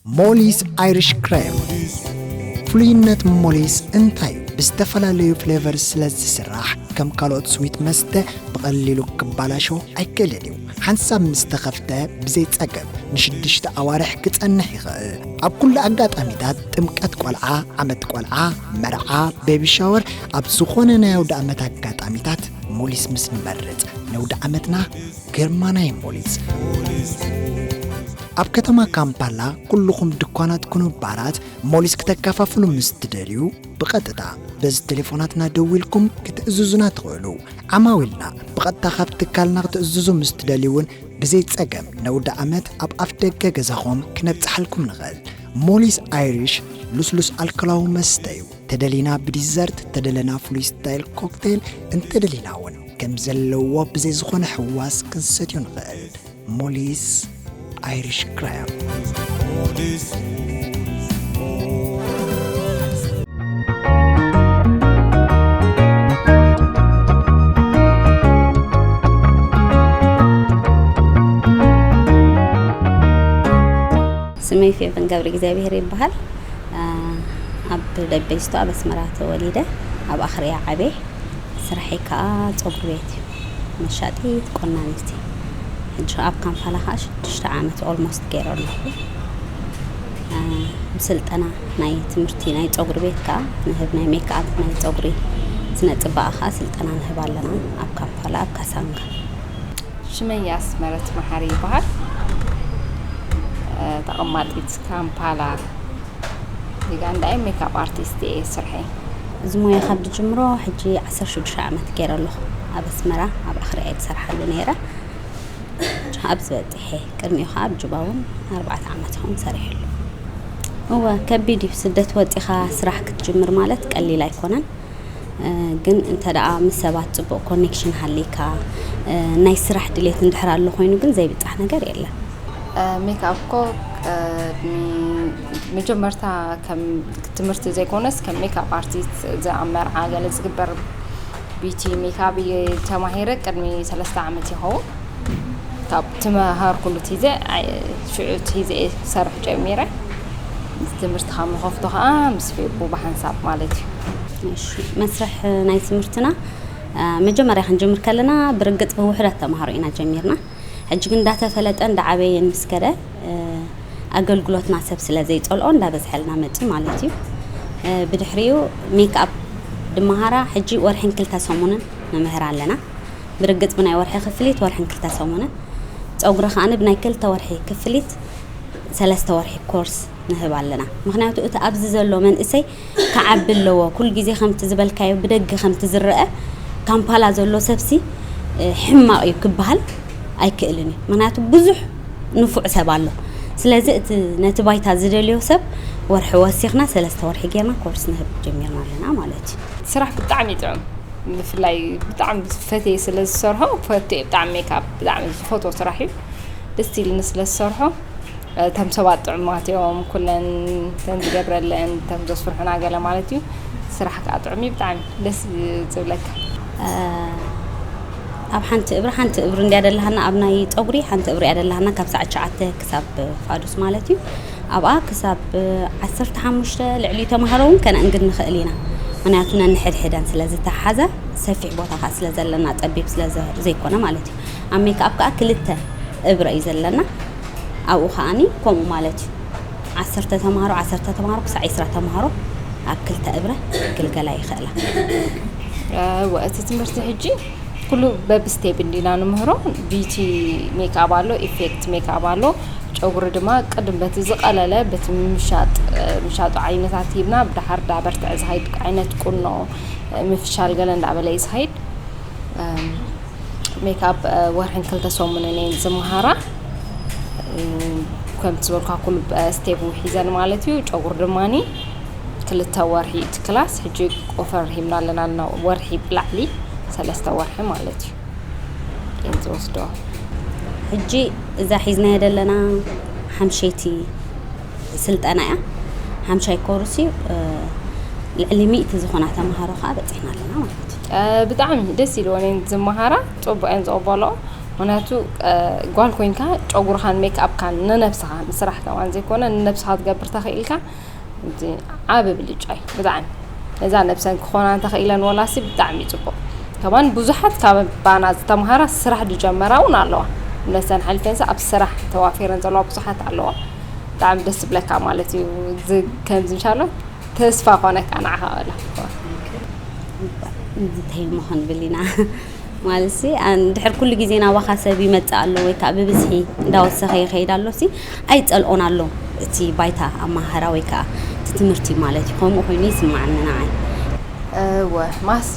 ሞሊስ ኣይሪሽ ክሬም። ፍሉይነት ሞሊስ እንታይ እዩ? ብዝተፈላለዩ ፍሌቨር ስለ ዝስራሕ፣ ከም ካልኦት ስዊት መስተ ብቐሊሉ ክባላሾ ኣይክእልን እዩ። ሓንሳብ ምስ ተኸፍተ ብዘይ ጸገም ንሽዱሽተ ኣዋርሕ ክጸንሕ ይኽእል። ኣብ ኩሉ ኣጋጣሚታት፣ ጥምቀት ቆልዓ፣ ዓመት ቆልዓ፣ መርዓ፣ ቤቢ ሻወር፣ ኣብ ዝኾነ ናይ ኣውደ ዓመት ኣጋጣሚታት ሞሊስ ምስ ንመርጽ፣ ነውደ ዓመትና ግርማ ናይ ሞሊስ። ኣብ ከተማ ካምፓላ ኩልኹም ድኳናት ኩኑ ባራት ሞሊስ ክተከፋፍሉ ምስ ትደልዩ፣ ብቐጥታ በዚ ቴሌፎናትና ደዊልኩም ክትእዝዙና ትኽእሉ። ዓማዊልና ብቐጥታ ካብ ትካልና ክትእዝዙ ምስ ትደልዩ እውን ብዘይ ጸገም ነውዲ ዓመት ኣብ ኣፍ ደገ ገዛኹም ክነብጽሓልኩም ንኽእል። ሞሊስ ኣይሪሽ ልስሉስ ኣልኮላዊ መስተ እዩ። ተደሊና ብዲዘርት፣ ተደለና ፍሉይ ስታይል ኮክቴል፣ እንተደሊና እውን ከም ዘለዎ ብዘይ ዝኾነ ሕዋስ ክንሰትዮ ንኽእል። ሞሊስ ኣይሪሽ ክራየር። ስመይ ፌቨን ገብረ እግዚኣብሔር ይበሃል። ኣብ ደበይስቶ ኣብ ኣስመራ ተወሊደ፣ ኣብ ኣኽርያ ዓብየ። ስራሐይ ከዓ ፀጉሪ ቤት እዩ፣ መሻጢት ቆናኒት። ሕጂ ኣብ ካምፓላ ከዓ ሽዱሽተ ዓመት ኦልሞስት ገይረ ኣለኹ። ስልጠና ናይ ትምህርቲ ናይ ፀጉሪ ቤት ከዓ ንህብ፣ ናይ ሜክኣፕ ናይ ፀጉሪ ስነ ፅባቐ ከዓ ስልጠና ንህብ ኣለና ኣብ ካምፓላ ኣብ ካሳንጋ። ሽመይ ኣስመረት መሓሪ ይበሃል። ተቐማጢት ካምፓላ ዩጋንዳ እየ። ሜክኣፕ ኣርቲስት እየ ስርሐይ። እዚ ሞያ ካብ ድጅምሮ ሕጂ ዓሰርተ ሽዱሽተ ዓመት ገይረ ኣለኹ። ኣብ ኣስመራ ኣብ ኣኽርያ እየ ዝሰርሓሉ ነይረ። ኣብዚ በፂሐ። ቅድሚኡ ከዓ ኣብ ጁባ እውን ኣርባዕተ ዓመት ይኸውን ሰሪሐሉ። እወ ከቢድ እዩ። ስደት ወፂኻ ስራሕ ክትጅምር ማለት ቀሊል ኣይኮነን። ግን እንተ ደኣ ምስ ሰባት ጽቡቕ ኮኔክሽን ሃልይካ፣ ናይ ስራሕ ድሌት እንድሕር ኣሎ ኮይኑ ግን ዘይብጻሕ ነገር የለን። ሜክኣፕ እኮ ቅድሚ መጀመርታ ከም ትምህርቲ ዘይኮነስ ከም ሜክኣፕ ኣርቲስት ኣብ መርዓ ገለ ዝግበር ቢቲ ሜክኣፕ እየ ተማሂረ ቅድሚ ሰለስተ ዓመት ይኸውን። ካብ ተመሃርኩሉ ቲዘ ሽዑ ቲዘ ክሰርሕ ጀሚረ። ትምህርቲ ካብ ንኸፍቶ ከዓ ምስ ፌቡ ብሓንሳብ ማለት እዩ። መስርሕ ናይ ትምህርትና መጀመርያ ክንጅምር ከለና ብርግፅ ብውሕዳት ተምሃሮ ኢና ጀሚርና። ሕጂ ግን እንዳተፈለጠ እንዳዓበየ ምስ ከደ ኣገልግሎትና ሰብ ስለ ዘይፀልኦ እንዳበዝሐልና መፅዩ ማለት እዩ። ብድሕሪኡ ሜክኣፕ ድመሃራ ሕጂ ወርሕን ክልተ ሰሙንን ንምህር ኣለና። ብርግፅ ብናይ ወርሒ ክፍሊት ወርሕን ክልተ ሰሙንን ፀጉሪ ከዓ ብናይ ክልተ ወርሒ ክፍሊት ሰለስተ ወርሒ ኮርስ ንህብ ኣለና። ምክንያቱ እቲ ኣብዚ ዘሎ መንእሰይ ክዓቢ ኣለዎ። ኩሉ ግዜ ከምቲ ዝበልካዮ ብደገ ከምቲ ዝረአ ካምፓላ ዘሎ ሰብሲ ሕማቕ እዩ ክበሃል ኣይክእልን እዩ። ምክንያቱ ብዙሕ ንፉዕ ሰብ ኣሎ። ስለዚ እቲ ነቲ ባይታ ዝደልዮ ሰብ ወርሒ ወሲኽና ሰለስተ ወርሒ ጌርና ኮርስ ንህብ ጀሚርና ኣለና ማለት እዩ። ስራሕ ብጣዕሚ ይጥዕም። ብፍላይ ብጣዕሚ ፈትየ ስለ ዝሰርሖ ፈትየ ብጣዕሚ ሜክኣፕ ብጣዕሚ ዝፈትዎ ስራሕ እዩ። ደስ ኢልኒ ስለ ዝሰርሖ እቶም ሰባት ጥዑማት እዮም ኩለን እተን ዝገብረለን እቶም ዘስርሑና ገለ ማለት እዩ። ስራሕ ከዓ ጥዑም እዩ ብጣዕሚ ደስ ዝብለካ። ኣብ ሓንቲ እብሪ ሓንቲ እብሪ እንድያ ደለሃና ኣብ ናይ ፀጉሪ ሓንቲ እብሪ እያ ደለሃና ካብ ሰዓት ትሽዓተ ክሳብ ፋዱስ ማለት እዩ። ኣብኣ ክሳብ ዓሰርተ ሓሙሽተ ልዕሊ ተምሃሮ እውን ከነእንግድ ንኽእል ኢና። ምክንያቱ ነንሕድሕደን ስለ ዝተሓሓዛ ሰፊሕ ቦታ ከዓ ስለ ዘለና ፀቢብ ስለ ዘይኮነ ማለት እዩ። ኣብ ሜክኣፕ ከዓ ክልተ እብረ እዩ ዘለና። ኣብኡ ከዓኒ ከምኡ ማለት እዩ። ዓሰርተ ተምሃሮ ዓሰርተ ተምሃሮ ክሳዕ ዒስራ ተምሃሮ ኣብ ክልተ እብረ ክግልገላ ይኽእላ። እወ እቲ ትምህርቲ ሕጂ ኩሉ በብስቴፕ እንዲና ንምህሮ። ቢቲ ሜክኣፕ ኣሎ፣ ኢፌክት ሜክኣፕ ኣሎ። ጨጉሪ ድማ ቅድም በቲ ዝቐለለ በቲ ምሻጥ ምሻጡ ዓይነታት ሂብና ብድሓር ዳበርትዐ ዝኸይድ ዓይነት ቁኖ ምፍሻል ገለ እንዳበለ እዩ ዝኸይድ። ሜክኣፕ ወርሕን ክልተ ሰሙንን እየን ዝመሃራ። ከምቲ ዝበልካ ኩሉ ስቴፕ ሒዘን ማለት እዩ። ጨጉሪ ድማኒ ክልተ ወርሒ እቲ ክላስ ሕጂ ኦፈር ሂብና ኣለና ልና ወርሒ ብላዕሊ ሰለስተ ወርሒ ማለት እዩ እየን ዝወስደኦ። ሕጂ እዛ ሒዝናዮ ዘለና ሓምሸይቲ ስልጠና እያ። ሓምሻይ ኮርስ እዩ። ልዕሊ ሚእቲ ዝኾና ተምሃሮ ከዓ በፂሕና ኣለና ማለት እዩ። ብጣዕሚ ደስ ኢልወን እየን ዝመሃራ፣ ፅቡቅ እየን ዝቕበልኦ። ምክንያቱ እ፣ ጓል ኮይንካ ጨጉርኻን ሜክኣፕካን ንነብስኻ ንስራሕ ከማን ዘይኮነ ንነብስኻ ትገብር ተኽኢልካ፣ እዚ ዓቢ ብልጫ እዩ ብጣዕሚ። ነዛ ነብሰን ክኾና እንተኽኢለን ወላሲ ብጣዕሚ እዩ ጽቡቕ። ከማን ብዙሓት ካብ ባና ዝተምሃራ ስራሕ ዝጀመራ እውን ኣለዋ። ነሰን ሓሊፈንሲ ኣብ ስራሕ ተዋፊረን ዘለዋ ብዙሓት ኣለዋ። ብጣዕሚ ደስ ዝብለካ ማለት እዩ። እዚ ከምዚ እንሻሎ ተስፋ ኮነካ ንዓኻ ወላ። እንታይ ምኾን ብሊና ማለት ሲ ድሕር ኩሉ ግዜ ናባኻ ሰብ ይመጽእ ኣሎ ወይ ከዓ ብብዝሒ እንዳወሰኸ ይኸይድ ኣሎ ሲ ኣይጸልኦን ኣሎ እቲ ባይታ ኣመሃራ ወይ ከዓ እቲ ትምህርቲ ማለት እዩ። ከምኡ ኮይኑ ይስማዓኒ ንዓይ። እወ ማሲ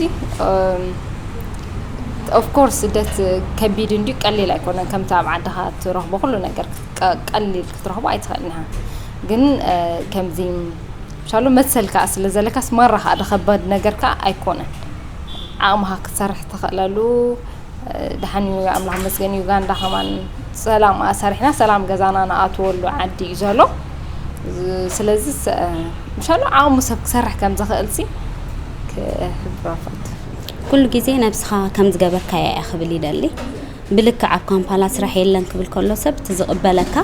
ኦፍኮርስ ስደት ከቢድ እንዲ ቀሊል ኣይኮነን። ከምቲ ኣብ ዓድኻ ትረኽቦ ኩሉ ነገር ቀ- ቀሊል ክትረኽቦ ኣይትኽእልን ኢኻ። ግን እ፣ ከምዚ ሻሎ መሰል ከዓ ስለ ዘለካስ ማራ ከዓ ደኸባድ ነገር ከዓ ኣይኮነን። ዓቕምኻ ክትሰርሕ ትኽእለሉ እ፣ ደሓን እዩ። ኣምላኽ መስገን ዩጋንዳ ከማን ሰላም ኣሰሪሕና ሰላም ገዛና ንኣትወሉ ዓዲ እዩ ዘሎ። ዝ- ስለዚ ስ- እ፣ ምሻሎ ዓቕሙ ሰብ ክሰርሕ ከም ዝኽእል ሲ ክሕብሮ ፈቱ። ኩሉ ግዜ ነብስኻ ከም ዝገበርካያ እያ ክብል ይደሊ። ብልክዕ ኣብ ካምፓላ ስራሕ የለን ክብል ከሎ ሰብ እቲ ዝቕበለካ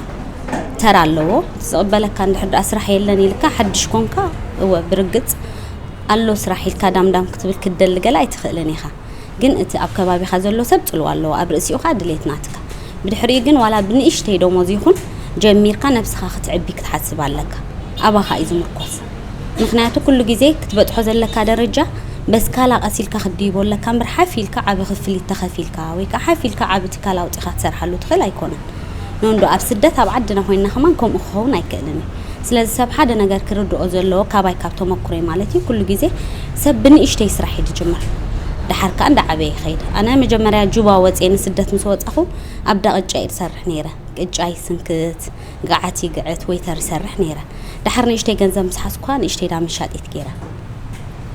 ተራ ኣለዎ። እቲ ዝቕበለካ እንድሕር ደኣ ስራሕ የለን ኢልካ ሓድሽ ኮንካ እወ ብርግጽ ኣሎ ስራሕ ኢልካ ዳምዳም ክትብል ክትደሊ ገለ ኣይትኽእልን ኢኻ። ግን እቲ ኣብ ከባቢኻ ዘሎ ሰብ ጽልዋ ኣለዎ፣ ኣብ ርእሲኡ ኸኣ ድሌት ናትካ። ብድሕሪኡ ግን ዋላ ብንእሽተይ ደሞዝ ይኹን ጀሚርካ ነብስኻ ክትዕቢ ክትሓስብ ኣለካ። ኣባኻ እዩ ዝምርኮስ። ምኽንያቱ ኩሉ ግዜ ክትበጽሖ ዘለካ ደረጃ በስካላ ቀስ ኢልካ ክትድይቦ ኣለካ እምበር ሓፍ ኢልካ ዓቢ ክፍሊት ተኸፊልካ ወይ ከዓ ሓፍ ኢልካ ዓቢ ትካል ኣውጺኻ ትሰርሓሉ ትኽእል ኣይኮነን። ኖንዶ ኣብ ስደት ኣብ ዓድና ኮይንና ከማን ከምኡ ክኸውን ኣይክእልን እዩ። ስለዚ ሰብ ሓደ ነገር ክርድኦ ዘለዎ ካባይ ካብ ተመኩሮይ ማለት እዩ ኩሉ ግዜ ሰብ ብንእሽተይ ስራሕ እዩ ዝጅምር። ደሓር ከዓ እንዳዓበየ ይኸይድ። ኣነ መጀመርያ ጁባ ወፅየ ንስደት ምስ ወፃኹ ኣብ ዳቕጫ እየ ዝሰርሕ ነይረ። ቅጫ ይስንክት፣ ገዓት ይግዕት፣ ዌይተር ይሰርሕ ነይረ። ደሓር ንእሽተይ ገንዘብ ምስ ሓዝኩ ከዓ ንእሽተይ ዳ መሻጢት ገይረ።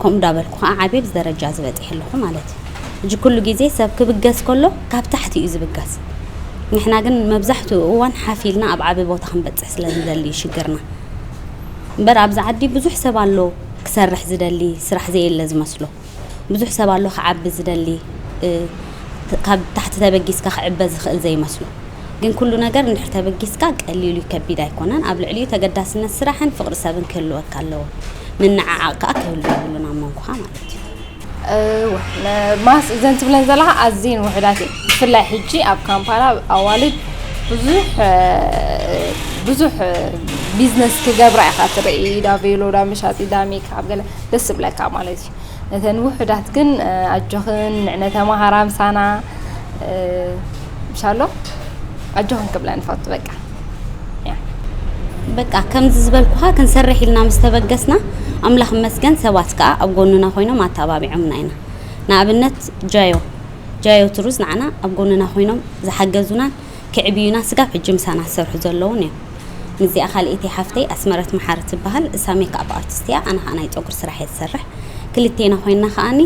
ከምኡ እንዳበልኩ ከዓ ዓብየ ኣብዚ ደረጃ ዝበፂሐ ኣለኹ ማለት እዩ። ሕጂ ኩሉ ግዜ ሰብ ክብገስ ከሎ ካብ ታሕቲ እዩ ዝብገስ። ንሕና ግን መብዛሕትኡ እዋን ሓፍ ኢልና ኣብ ዓቢ ቦታ ክንበፅሕ ስለ ንደሊ እዩ ሽግርና። እምበር ኣብዚ ዓዲ ብዙሕ ሰብ ኣሎ ክሰርሕ ዝደሊ፣ ስራሕ ዘየለ ዝመስሎ። ብዙሕ ሰብ ኣሎ ክዓቢ ዝደሊ፣ እ፣ ካብ ታሕቲ ተበጊስካ ክዕበ ዝኽእል ዘይመስሎ። ግን ኩሉ ነገር እንድሕር ተበጊስካ ቀሊል እዩ፣ ከቢድ ኣይኮነን። ኣብ ልዕሊኡ ተገዳስነት ስራሕን ፍቕሪ ሰብን ክህልወካ ኣለዎ። ምንዕዓቕ ከኣ ክህሉ የብሉን ኣብ መንጎኻ ማለት እዩ። እወ፣ ነ- ማስ እዘን ትብለን ዘለኻ ኣዝየን ውሕዳት እየን። ብፍላይ ሕጂ ኣብ ካምፓላ ኣዋልድ ብዙሕ እ፣ ብዙሕ እ፣ ቢዝነስ ክገብራ ኢኻ ትርኢ። ዳ ቬሎ፣ ዳ መሻጢ፣ ዳ ሜክኣፕ ገለ ደስ ዝብለካ ማለት እዩ። ነተን ውሕዳት ግን እ፣ ኣጆኽን ንዕነ ተማሃራ ምሳና እ፣ ምሻሎ ኣጆኽን ክብለን ንፈቱ በቃ። ያ። በቃ ከምዚ ዝበልኩኻ ክንሰርሕ ኢልና ምስ ተበገስና ኣምላኽ ይመስገን ሰባት ከኣ ኣብ ጎንና ኮይኖም ኣተባቢዖምና ኢና። ንኣብነት ጃዮ ጃዮ ትሩዝ ንዓና ኣብ ጎንና ኮይኖም ዝሓገዙናን ክዕብዩና ስጋብ ሕጂ ምሳና ዝሰርሑ ዘለውን እዮም። ምስዚኣ ካልኣይቲ ሓፍተይ ኣስመረት መሓሪ ትበሃል። እሳ ሜክኣፕ ኣርቲስት እያ፣ ኣነ ከዓ ናይ ፀጉሪ ስራሕ እየ ዝሰርሕ። ክልቴና ኮይንና ከዓኒ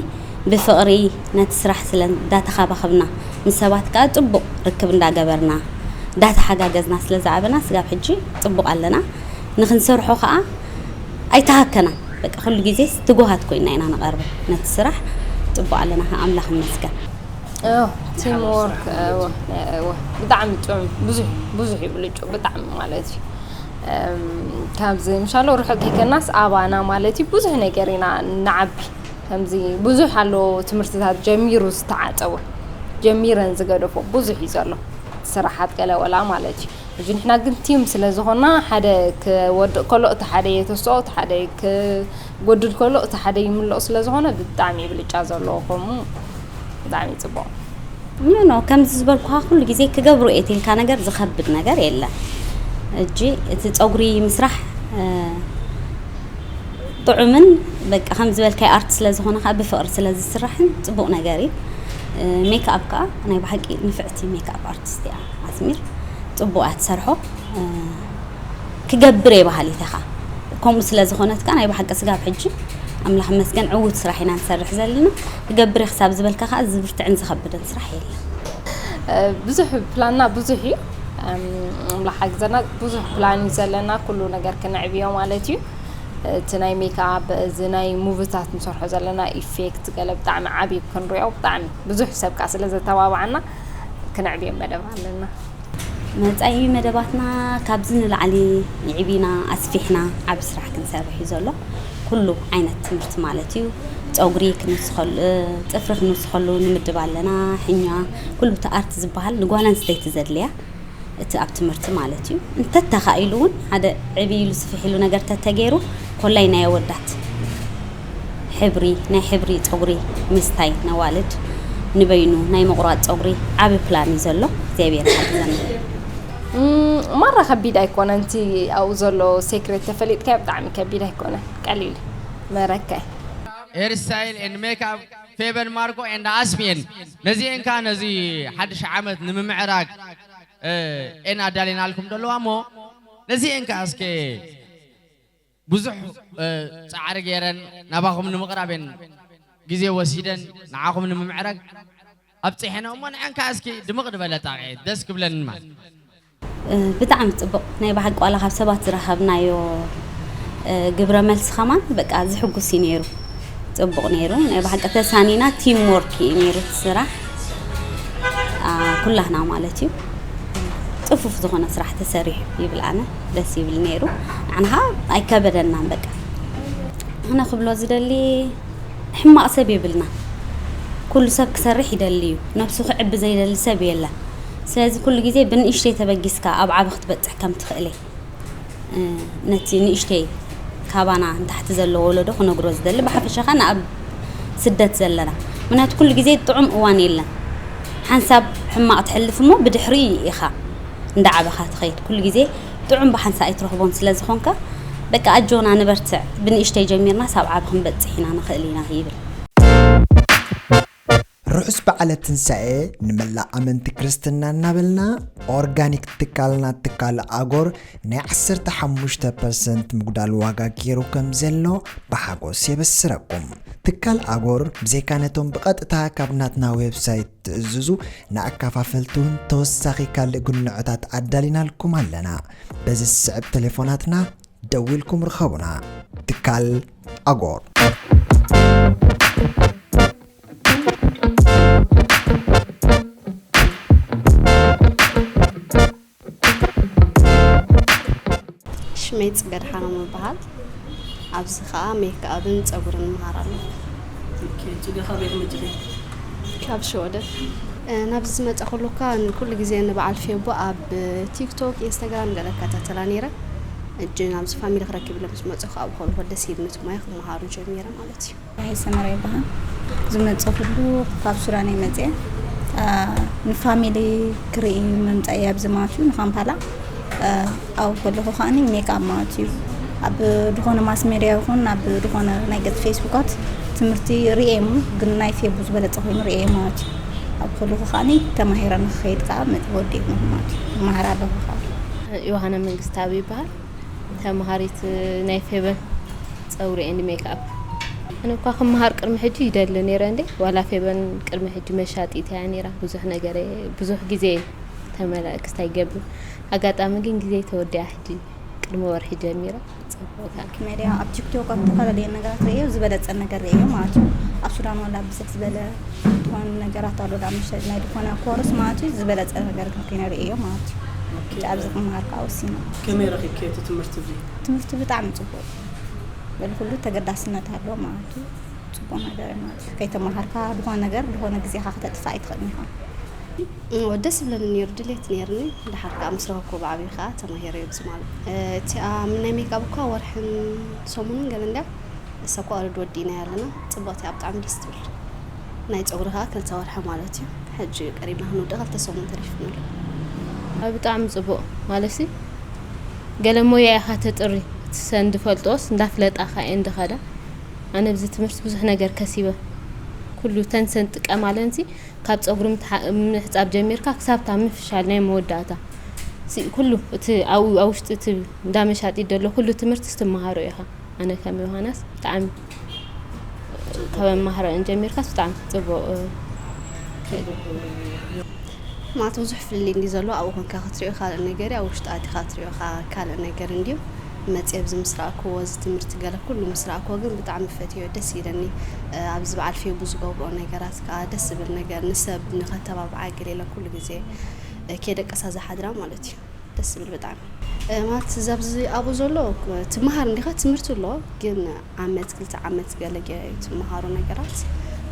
ብፍቕሪ ነቲ ስራሕ ስለ እንዳተኻባኸብና ምስ ሰባት ከዓ ፅቡቕ ርክብ እንዳገበርና እንዳተሓጋገዝና ስለ ዝዓበና ስጋብ ሕጂ ፅቡቕ ኣለና። ንክንሰርሖ ከዓ ኣይተሃከናን። በቃ ኩሉ ግዜ ትጉሃት ኮይና ኢና ንቐርብ ነቲ ስራሕ። ፅቡቕ ኣለና ከዓ ኣምላኽ ይመስገን። ቲም ወርክ ብጣዕሚ ጥዑም ብዙሕ ብዙሕ ይብልጩ ብጣዕሚ ማለት እዩ። እም፣ ካብዚ ምሻሎ ርሑቕ ከይከናስ ኣባና ማለት እዩ ብዙሕ ነገር ኢና ንዓቢ። ከምዚ ብዙሕ ኣሎ ትምህርትታት ጀሚሩ ዝተዓፀወ ጀሚረን ዝገደፎ ብዙሕ እዩ ዘሎ ስራሓት ገለ ወላ ማለት እዩ። እዚ ንሕና ግን ቲም ስለ ዝኾና ሓደ ክወድቕ ከሎ እቲ ሓደ የተስኦ እቲ ሓደ ክጎድል ከሎ እቲ ሓደ ይምልኦ ስለ ዝኾነ ብጣዕሚ ብልጫ ዘለዎ ከምኡ ብጣዕሚ ጽቡቕ። ኖ ኖ ከምዚ ዝበልኩኻ ኩሉ ግዜ ክገብሩ እየ ትልካ ነገር ዝኸብድ ነገር የለን። እጂ እቲ ፀጉሪ ምስራሕ እ፣ ጥዑምን በቃ ከም ዝበልካይ ኣርት ስለ ዝኾነ ከዓ ብፍቕሪ ስለ ዝስራሕን ፅቡቕ ነገር እዩ። እ፣ ሜክኣፕ ከዓ ናይ ብሓቂ ንፍዕቲ ሜክኣፕ ኣርቲስት እያ ኣስሚር። ፅቡቕ እያ ትሰርሖ። እ፣ ክገብር እየ በሃሊት እያ ከዓ። ከምኡ ስለ ዝኾነት ከዓ ናይ ብሓቂ ስጋብ ሕጂ ኣምላኽ መስገን ዕዉት ስራሕ ኢና ንሰርሕ ዘለና። ክገብር እየ ክሳብ ዝበልካ ከዓ ዝብርትዕን ዝኸብድን ስራሕ የለን። ብዙሕ ፕላንና ብዙሕ እዩ። ኣምላኽ ሓግዘና። ብዙሕ ፕላን እዩ ዘለና ኩሉ ነገር ክነዕብዮ ማለት እዩ። እቲ ናይ ሜክኣፕ እዚ ናይ ሙቭታት ንሰርሖ ዘለና ኢፌክት ገለ ብጣዕሚ ዓብዩ ክንሪኦ ብጣዕሚ ብዙሕ ሰብ ከዓ ስለ ዘተባብዓና ክነዕብዮ መደብ ኣለና። መጻኢ መደባትና ካብዚ ንላዕሊ ይዕቢና ኣስፊሕና ዓቢ ስራሕ ክንሰርሕ እዩ ዘሎ። ኩሉ ዓይነት ትምህርቲ ማለት እዩ። ጸጉሪ ክንውስኸሉ፣ ጽፍሪ ክንውስኸሉ ንምድብ ኣለና። ሕኛ፣ ኩሉ እቲ ኣርት ዝበሃል ንጓል ኣንስተይቲ ዘድልያ እቲ ኣብ ትምህርቲ ማለት እዩ። እንተተኻኢሉ እውን ሓደ ዕብይ ኢሉ ስፍሕ ኢሉ ነገር ተተገይሩ ኮላይ ናይ ኣወዳት ሕብሪ ናይ ሕብሪ ፀጉሪ ምስታይ ነዋልድ ንበይኑ ናይ ምቑራፅ ፀጉሪ ዓቢ ፕላን እዩ ዘሎ እግዚኣብሔር ሓግዘና። ማራ ከቢድ ኣይኮነን። እቲ ኣብኡ ዘሎ ሴክሬት ተፈሊጥካዮ ብጣዕሚ ከቢድ ኣይኮነን፣ ቀሊል መረካይ። Hairstyle and makeup Feben Marco and Asmien ነዚኤን ከኣ ነዚ ሓድሽ ዓመት ንምምዕራግ ኤን ኣዳሊናልኩም ዘለዋ እሞ ነዚኤን ከኣ እስከ ብዙሕ ፃዕሪ ገይረን ናባኹም ንምቕራብ እየን ግዜ ወሲደን ንዓኹም ንምምዕራግ ኣብፂሐን እሞ ንዐን ከኣ እስኪ ድምቕ ዝበለ ጣቕዒት ደስ ክብለኒ ማለት ብጣዕሚ ፅቡቕ ናይ ብሓቂ ዋላ ካብ ሰባት ዝረኸብናዮ ግብረ መልሲ ከማን በቃ ዝሕጉስ እዩ ነይሩ። ፅቡቕ ነይሩ ናይ ብሓቂ ተሳኒና ቲም ወርክ እዩ ነይሩ እቲ ስራሕ ኩላህና ማለት እዩ። ፅፉፍ ዝኾነ ስራሕ ተሰሪሑ ይብል ኣነ ደስ ይብል ነይሩ። ንዓና ከዓ ኣይከበደናን በቃ ኣነ ክብሎ ዝደሊ ሕማቕ ሰብ የብልና። ኩሉ ሰብ ክሰርሕ ይደሊ እዩ። ነብሱ ክዕቢ ዘይደሊ ሰብ የለን። ስለዚ ኩሉ ግዜ ብንእሽተይ ተበጊስካ ኣብ ዓቢ ክትበጽሕ ከም ትኽእል እየ ነቲ ንእሽተይ ካባና ንታሕቲ ዘሎ ወለዶ ክነግሮ ዝደሊ። ብሓፈሻ ኸኣ ንኣብ ስደት ዘለና ምክንያቱ ኩሉ ግዜ ጥዑም እዋን የለን። ሓንሳብ ሕማቕ ትሕልፍ እሞ ብድሕሪ ኢኻ እንዳዓበኻ ትኸይድ። ኩሉ ግዜ ጥዑም ብሓንሳ ኣይትረኽቦን ስለ ዝኾንካ በቃ ኣጆና ንበርትዕ ብንእሽተይ ጀሚርና ሳብ ዓቢ ክንበጽሕ ኢና ንኽእል ኢና ይብል። ርሑስ በዓለ ትንሳኤ ንመላእ ኣመንቲ ክርስትና እናበልና ኦርጋኒክ ትካልና ትካል ኣጎር ናይ ዓሰርተ ሓሙሽተ ፐርሰንት ምጉዳል ዋጋ ገይሩ ከም ዘሎ ብሓጎስ የበስረኩም። ትካል ኣጎር ብዘይካ ነቶም ብቐጥታ ካብ ናትና ዌብሳይት ትእዝዙ ንኣካፋፈልቲ እውን ተወሳኺ ካልእ ግንዖታት ኣዳሊናልኩም ኣለና። በዚ ዝስዕብ ቴሌፎናትና ደዊልኩም ርኸቡና። ትካል ኣጎር። ሽመይ ፅገድ ሓኖም ይበሃል። ኣብዚ ከዓ ሜክኣብን ፀጉርን ይመሃር ኣለኹ። ኦኬ፣ ፅገ ካበይ ትመፅኺ? ካብ ሽወደን። ናብዚ ዝመፀ ከለካ ንኩሉ ግዜ ንበዓል ፌቦ ኣብ ቲክቶክ፣ ኢንስታግራም ገለ እከታተላ ነይረ። ሕጂ ናብዚ ፋሚሊ ክረክብ ኢለ ምስ መፀኹ ኣብኡ ከለኹ ደስ ኢልኒ እቲ ሙያ ክመሃሮ ጀሚረ ማለት እዩ። ናይ ሰመረ ይበሃል። ዝመፀኹሉ ካብ ሱዳን እየ መፅየ። ንፋሚሊ ክርኢ ምምፃእ እየ ኣብዚ ማለት እዩ ንካምፓላ። ኣብኡ ከለኹ ከዓኒ ሜክኣፕ ማለት እዩ ኣብ ዝኾነ ማስ ሜድያ ይኹን ኣብ ዝኾነ ናይ ገፅ ፌስቡካት ትምህርቲ ርእየ እሞ ግን ናይ ፌቡ ዝበለፀ ኮይኑ ርእየ ማለት እዩ። ኣብኡ ከለኹ ከዓኒ ተማሂረ ንክኸይድ ከዓ መፅእ ወዲእ ማለት እዩ። ይመሃር ኣለኹ ከዓ። ዮሃና መንግስተኣብ ይበሃል። ተምሃሪት ናይ ፌበን ፀጉሪ ኤንድ ሜክኣፕ። ኣነ እኳ ክመሃር ቅድሚ ሕጂ ይደሊ ነይረ እንዴ ዋላ ፌበን ቅድሚ ሕጂ መሻጢት እያ ነይራ ብዙሕ ነገር ብዙሕ ግዜ ተመላ ክስታይ ገብር ኣጋጣሚ ግን ግዜ ተወዲኣ ሕጂ ቅድሚ ወርሒ ጀሚረ። ፅቡቅ እያ። ሜድያ ኣብ ቲክቶክ ኣብ ዝተፈላለዩ ነገራት ርእዮ ዝበለፀ ነገር ርእዮ ማለት እዩ። ኣብ ሱዳን ዋላ ብዝሕ ዝበለ ዝኾነ ነገራት ኣሎ ዳ ምሸ ናይ ዝኾነ ኮርስ ማለት እዩ ዝበለፀ ነገር ግን ኮይነ ርእዮ ማለት እዩ። ሕጂ ኣብዚ ክመሃር ከዓ ወሲነ። ከመይ ረኺብክዮ እቲ ትምህርቲ እዚ? ትምህርቲ ብጣዕሚ ፅቡቅ እዩ። በል ኩሉ ተገዳስነት ኣሎ ማለት እዩ። ፅቡቅ ነገር እዩ ማለት እዩ። ከይተመሃርካ ዝኾነ ነገር ዝኾነ ግዜኻ ክተጥፍእ ኣይትኽእልን ኢኻ። እወ ደስ ይብለኒ ነይሩ ድሌት ነይርኒ። ደሓር ከዓ ምስ ረኸብኩ ብዓብዩ ከዓ ተማሂረዮ ብዚ ማለት እዩ። እቲኣ ናይ ሜክኣፕ እኳ ወርሕን ሰሙንን ገለ እንድያ እሳ እኳ ኦልሬዲ ወዲእናያ ኣለና። ፅብቕቲ እያ ብጣዕሚ ደስ ትብል። ናይ ፀጉሪ ከዓ ክልተ ወርሒ ማለት እዩ። ሕጂ ቀሪብና ክንውድእ ክልተ ሰሙን ተሪፍና ኣሎ። ኣይ ብጣዕሚ ፅቡቕ ማለትሲ ገለ ሞያ ኢኻ ተጥሪ እቲ ሰን ዝፈልጥኦስ እንዳፍለጣ እኻ እየን ዝኸዳ ኣነ ብዚ ትምህርቲ ብዙሕ ነገር ከሲበ ኩሉ ተን ሰን ጥቀማለንሲ ካብ ፀጉሪ ምትሓ- ምሕፃብ ጀሚርካ ክሳብታ ምፍሻል ናይ መወዳእታ ሲ- ኩሉ እቲ ኣብኡ ኣብ ውሽጢ እቲ እንዳመሻጢ ዘሎ ኩሉ ትምህርትስ ትመሃሮ ኢኻ ኣነ ከም ዮሃናስ ብጣዕሚ ካብ ኣመሃራእን ጀሚርካስ ብጣዕሚ ፅቡቕ ማለት ብዙሕ ፍልልይ እንዲ ዘሎ ኣብኡ ኮንካ ክትሪኦ ካልእ ነገር እዩ ኣብ ውሽጢ ኣቲኻ ትሪኦ ከኣ ካልእ ነገር እንድዩ መፅየ ኣብዚ ምስ ረኣክዎ፣ እዚ ትምህርቲ ገለ ኩሉ ምስ ረኣክዎ ግን ብጣዕሚ ፈትዮ፣ ደስ ኢለኒ። ኣብዚ በዓል ፌቡ ዝገብርኦ ነገራት ከዓ ደስ ዝብል ነገር፣ ንሰብ ንኸተባብዓ ገለ ኢለ ኩሉ ግዜ ከይደቀሳ ዝሓድራ ማለት እዩ። ደስ ዝብል ብጣዕሚ። ማለት ኣብዚ ኣብኡ ዘሎ ትመሃር እንዲኻ፣ ትምህርቲ ኣሎ፣ ግን ዓመት ክልተ ዓመት ገለ ገ- ትመሃሮ ነገራት፣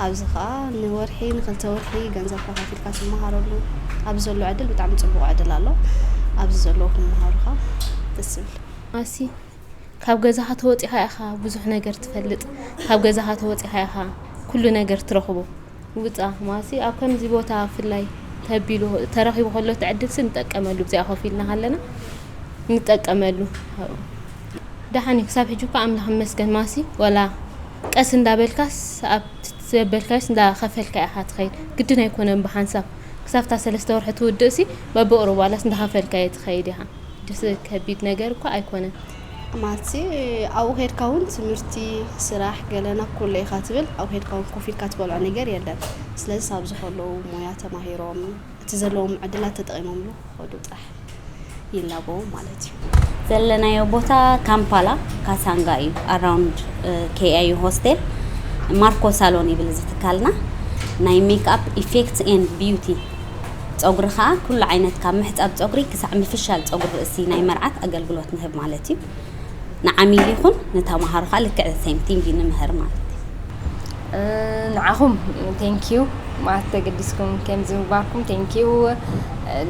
ኣብዚ ከዓ ንወርሒ ንክልተ ወርሒ ገንዘብ ከፋፊልካ ትመሃረሉ። ኣብዚ ዘሎ ዕድል ብጣዕሚ ፅቡቕ ዕድል ኣሎ። ኣብዚ ዘለዉ ክመሃሩ ከዓ ደስ ዝብል። ማሲ ካብ ገዛኻ ተወፂኻ ኢኻ ብዙሕ ነገር ትፈልጥ። ካብ ገዛኻ ተወፂኻ ኢኻ ኩሉ ነገር ትረኽቦ። ውፃ ማሲ ኣብ ከምዚ ቦታ ብፍላይ ተቢሉ ተረኺቡ ከሎ እቲ ዕድልሲ ንጠቀመሉ። ብዚኣ ኮፍ ኢልና ከለና ንጠቀመሉ። ደሓን እዩ። ክሳብ ሕጂ እኳ ኣምላኽ ይመስገን ማሲ ወላ ቀስ እንዳበልካስ ኣብ ዘበልካዮስ እንዳኸፈልካ ኢኻ ትኸይድ። ግድን ኣይኮነን ብሓንሳብ ክሳብ እታ ሰለስተ ወርሒ ትውድእሲ በብቕሩብ ዋላስ እንዳኸፈልካዮ ትኸይድ ኢኻ። ደስ ከቢድ ነገር እኳ ኣይኮነን። ማለትሲ ኣብኡ ከድካ እውን ትምህርቲ፣ ስራሕ፣ ገለ ናብ ኩለ ኢኻ ትብል፣ ኣብኡ ከድካ እውን ኮፍ ኢልካ ትበልዖ ነገር የለን። ስለዚ ኣብዚ ከለዉ ሞያ ተማሂሮም እቲ ዘለዎም ዕድላት ተጠቒሞምሉ ክኸዱ ጥራሕ ይላበዎም ማለት እዩ። ዘለናዮ ቦታ ካምፓላ ካሳንጋ እዩ፣ ኣራውንድ ኬኣዩ ሆስቴል ማርኮ ሳሎን ይብል እዚ ትካልና። ናይ ሜክኣፕ ኢፌክትስ ኤንድ ቢዩቲ፣ ፀጉሪ ከዓ ኩሉ ዓይነት ካብ ምሕፃብ ፀጉሪ ክሳዕ ምፍሻል ፀጉሪ ርእሲ ናይ መርዓት ኣገልግሎት ንህብ ማለት እዩ። ንዓሚል ይኹን ንተምሃሮ ከዓ ልክዕ the same thing እዩ ንምህር ማለት እዩ። ንዓኹም thank you ማለት ተገዲስኩም ከምዚ ምግባርኩም thank you።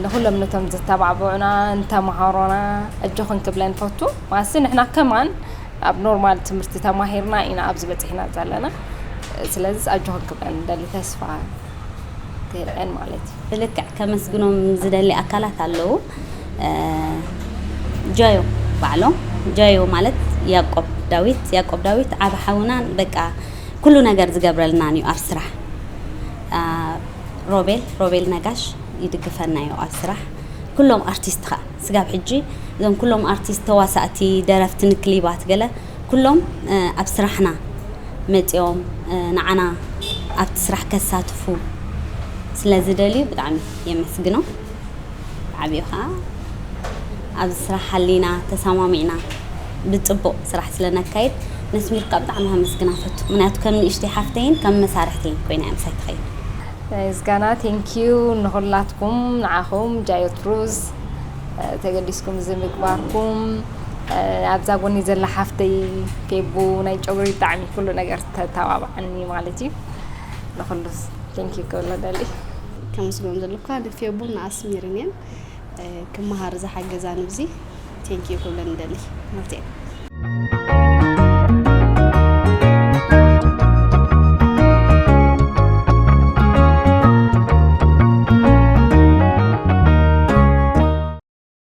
ንኹሎም ነቶም ዝተባዕቡዑና ንተምሃሮና ኣጆኹን ክብለን ፈቱ። ማለትሲ ንሕና ከማን ኣብ ኖርማል ትምህርቲ ተማሂርና ኢና ኣብዚ በፂሕና ዘለና። ስለዚ ኣጆኹን ክብለን ንደሊ ተስፋ ከይርአን ማለት እዩ። ብልክዕ ከመስግኖም ዝደሊ ኣካላት ኣለዉ። እ፣ ጃዮ ባዕሎም፣ ጃዮ ማለት ያቆብ ዳዊት፣ ያቆብ ዳዊት ዓቢ ሓውናን በቃ ኩሉ ነገር ዝገብረልናን እዩ ኣብ ስራሕ። እ፣ ሮቤል፣ ሮቤል ነጋሽ ይድግፈና እዩ ኣብ ስራሕ። ኩሎም ኣርቲስት ኸኣ ስጋብ ሕጂ እዞም ኩሎም ኣርቲስት ተዋሳእቲ፣ ደረፍቲ፣ ንክሊባት ገለ ኩሎም እ፣ ኣብ ስራሕና መፂኦም እ፣ ንዓና ኣብቲ ስራሕ ከሳትፉ ስለ ዝደልዩ ብጣዕሚ የመስግኖም። ብዓብዩ ከዓ ኣብዚ ስራሕ ሃሊና ተሰማሚዕና ብፅቡቅ ስራሕ ስለ ነካይድ ነስሚር ከዓ ብጣዕሚ ከመስግና ፈቱ። ምክንያቱ ከም ንእሽተይ ሓፍተይን ከም መሳርሕተይን ኮይና እያ ምሳይ ትኸይድ። ምስጋና thank you ንኹላትኩም ንዓኹም ጃዮ ትሩዝ ተገዲስኩም እዚ ምግባርኩም ኣብዛ ጎኒ ዘላ ሓፍተይ ፌቡ ናይ ጨጉሪ ብጣዕሚ ኩሉ ነገር ተተባብዓኒ ማለት እዩ። ንኹሉ thank you ክብሎ ደሊ። ከምስግኖም ዘለኩ ከዓ ንፌቡን ንኣስሚርን እየን ክመሃር ዝሓገዛኒ ብዚ thank you ክብለን ደሊ ማለት እየ።